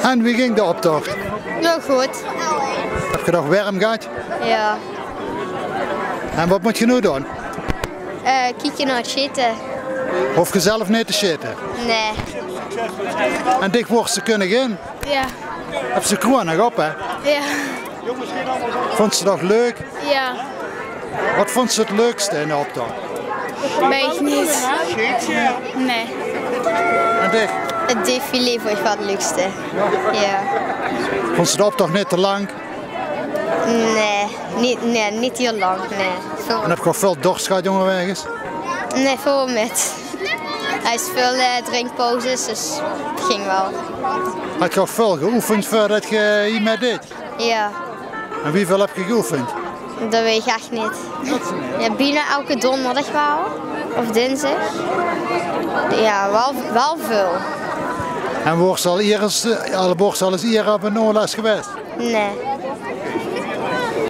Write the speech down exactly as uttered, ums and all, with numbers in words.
En wie ging de optocht? Jao, good. Höb geer 't nog werm gehad? Jao. En wat mót geer noe doon? Eh, kieke nao 't sjete. Hoof geer zelf neet te sjete? Nae. En dich woors de keuningin? Jao. Höbs se de kroon nog op, hè? Jao. Vónds se 't nog leuk? Jao. Wat vónds se 't leukste in de optocht? Weit ich neet. Nae. En dich? 't Defilé vónj ich waal 't leukste. Jao. Vónds se de optocht neet te lang? Nae, neet, nae, neet hiel lang, nae. En höbs se ouch väöl dors gehad óngerwaeg? Nae, väöl mit. D'r is väöl, eh, drinkpauzes, dus 't ging waal. Höbs se ouch väöl geoefend veurdet se hie mit deeds? Jao. En wieväöl höbs se geoefend? Det weit ich ech neet. Jao, bienao eder dónderdig waal. Of dinsdig. Jao, waal, waal väöl. En woors se al iers, al, woors se al ins iers op ein oorles gewaes? Nae.